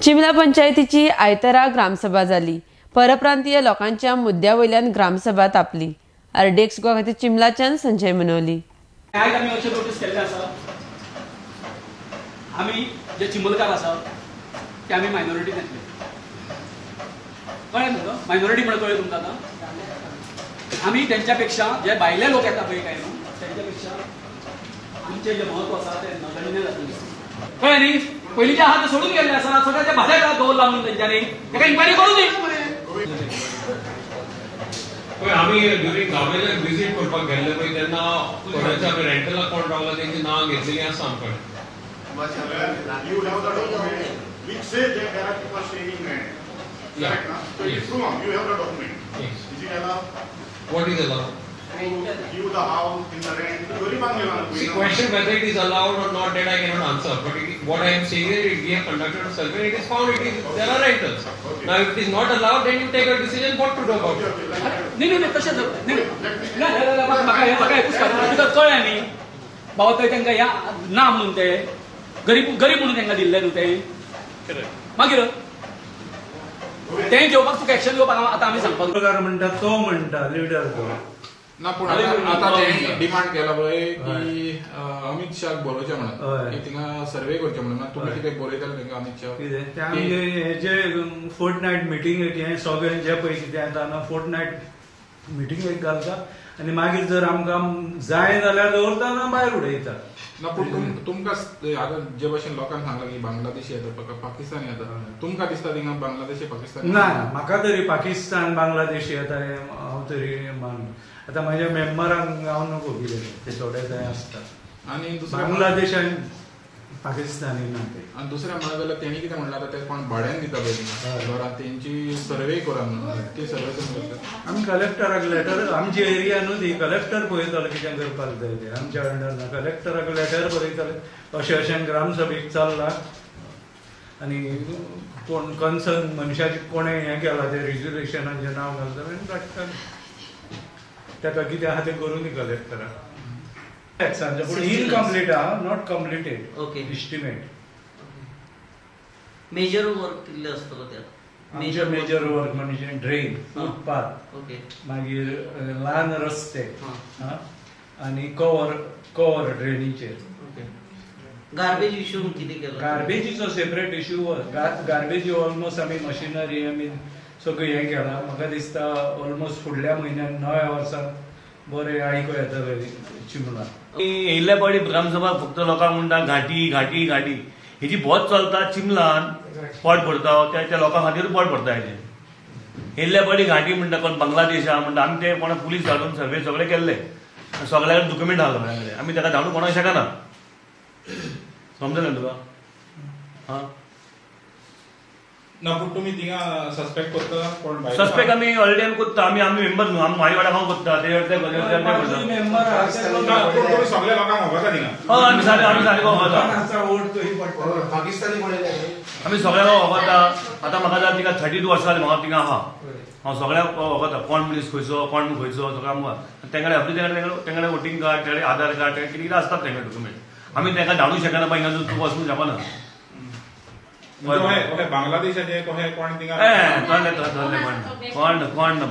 चिमला पंचायतीची आयतारा ग्रामसभा जाली. परप्रांतीय लोकांच्या मुद्द्या वयल्यान ग्रामसभा तापली. आरडीएक्स गोवा खातीर चिमलाच्यान संजय मनोली. आयज आमी अशें नोटीस केल्लें आसा, आमी जे चिंबलकार आसा ते आमी मायनॉरिटीन येतले. कळ्ळें तुमकां? मायनॉरिटी म्हणून कळ्ळें तुमकां? आतां आमी तेंच्या पेक्षा जे भायले लोक येता पळय काय न्हू, तेंच्या पेक्षा आमचें जें म्हत्व आसा तें नगण्य जातलें. कळ्ळें न्ही? पयलींचे आहा ते सोडून गेल्ले आसा, सगळे ते भायर दवरला म्हणून तेंच्यांनी तेका इन्क्वायरी करूं दी. पळय, आमी ड्युरींग गार्बेजाक विजीट करपाक गेल्ले पळय तेन्ना कोणाचे आमी रेंटलाक कोण रावला तेंची नांवां घेतलेली आसा आमकडे. You have the document which say that there are people staying in rent. Yeah. Correct, na? So it Yes. is true, you have the document. Yes. Is it allowed What is allowed? to give the house in the rent? गरिबांक दिला. See, question whether it is allowed or not, that I cannot answer. But what I am saying is, we have conducted a survey and it is found it is there are rentals. Okay. Now, if it is not allowed, then you take a decision what to do about Okay, it. okay, like, न्ही न्ही न्ही, तशें न्ही ना ना, म्हाका म्हाका एकूच कारण कित्याक कळ्ळें न्ही बाबा, थंय तांकां ह्या ना म्हणून ते गरीब गरीब म्हणून तांकां दिल्लें न्हू तें. मागीर तें घेवपाक तुका एक्शन घेवपाक आतां आमी सांगपाक पत्रकार म्हणटा, तो म्हणटा लिडर तो. ना, पूण आतां तेणी डिमांड केला पळय की अमित शाहक बोलोवचें म्हणून, की थिंगा सर्वे करचें म्हणून. तुमी कितें बरयताले तांकां अमित शाह? कितें ते आमचे हे जे फोर्ट नायट मिटिंगेक हे सगळे जे पळय कितें येता न्हू, फोर्ट नायट मिटिंगेक घालता आनी मागीर जर आमकां जाय जाल्यार दवरता, ना भायर उडयता. ना, पूण तुमकां आतां जे भशेन लोकांक सांगला की बांगलादेशी येता, पाकिस्तानी येता, तुमकां दिसता थिंगा बांगलादेशी, पाकिस्तानी? ना, म्हाका तरी पाकिस्तान बांगलादेशी येता हें हांव तरी मानना. आतां म्हाज्या मेंबरांक हांव नको कितें, ते थोडे थंय आसता. आनी दुसरें बांगलादेश आनी पाकिस्तानी ना ते. आनी दुसरें म्हणत जाल्यार तेणी कितें म्हणलां, आतां ते कोण भाड्यान दिता पळय थिंगा घरां, तेंची सर्वे करा म्हणून. ती सर्वे तुमी करता? आमी कलेक्टराक लेटर, आमची एरिया न्हू ती, कलेक्टर पळयतलो कितें करपाक जाय तें. आमच्या अंडर ना. कलेक्टराक लेटर बरयतले, अशें अशें ग्रामसभेक चल्ला आनी कोण कन्सर्न मनशाचें कोणें हें केलां तें रिजोल्युशनाचें नांव घालतलें आनी धाडटलें ताका. कितें आहा तें करूं दी कलेक्टराक. टॅक्सांचें पूण इनकम्प्लीट आहा, not completed. Estimate. Major work कितले आसतलो त्या? आमचे मेजर वर्क म्हणजे ड्रेन, फुटपाथ, मागीर ल्हान रस्ते, आनी कवर कवर ड्रेनीचेर. गार्बेज इश्यू कितें केला? गार्बेजीचो सेपरेट इश्यू. गार्बेजी ऑलमोस्ट आमी मशिनरी आमी सगळें हें केलां. म्हाका दिसता ऑलमोस्ट फुडल्या म्हयन्यान नव्या वर्साक बरें आयको येतलें चिमला. येयल्ल्या पावटी ग्रामसभा फक्त लोकांक म्हणटा घांटी घांटी घांटी. हेजी भोत चलता. चिमलान पोट भरता त्या त्या लोकां खातीर पोट भरता हेजें. येयल्ल्या पावटी घांटी म्हणटा, कोण बांगलादेश आहा म्हणटा. आमी ते कोणा पुलीस धाडून सर्वे सगळे केल्ले, सगळ्या कडेन डॉक्युमेंट आहा सगळ्या कडेन. आमी ताका धाडूंक कोणाक शकना. समजलें तुका? हां. ना, पूण तुमी थिंगा सस्पेक्ट करता कोण भायले? सस्पेक्ट आमी ऑलरेडी आमी करता. आमी आमी मेंबर न्हू, आमी म्हाजी वाडा हांव करता ते ते ते करता. मेंबर. ना, पूण तुमी सगळ्या लोकांक व्हरता थिंगा? हय, आमी सारे वता. वोट थंय पडटा. पाकिस्तानी कोण येयले? आमी सगळ्यांक वखता. आतां म्हाका जाल्यार थिंगा 32 वर्सां जालीं म्हाका थिंगा आहा. हांव सगळ्यांक वखता, कोण मनीस खंयचो, कोण खंयचो, सगळ्यांक आमकां तेंगडे आपली तेंगडे तेंगडे वोटींग कार्ड, तेंगडे आधार कार्ड, तेंगडे कितें कितें आसतात तेंगडे डॉक्युमेंट. आमी तेंकां धाडूंक शकना. हिंगा तूं वचूंक शकना. म्हणजे कशें बांगलादेशाचे कशें कोण थिंगा? ए, तसले तसले कोण कोण कोण ना.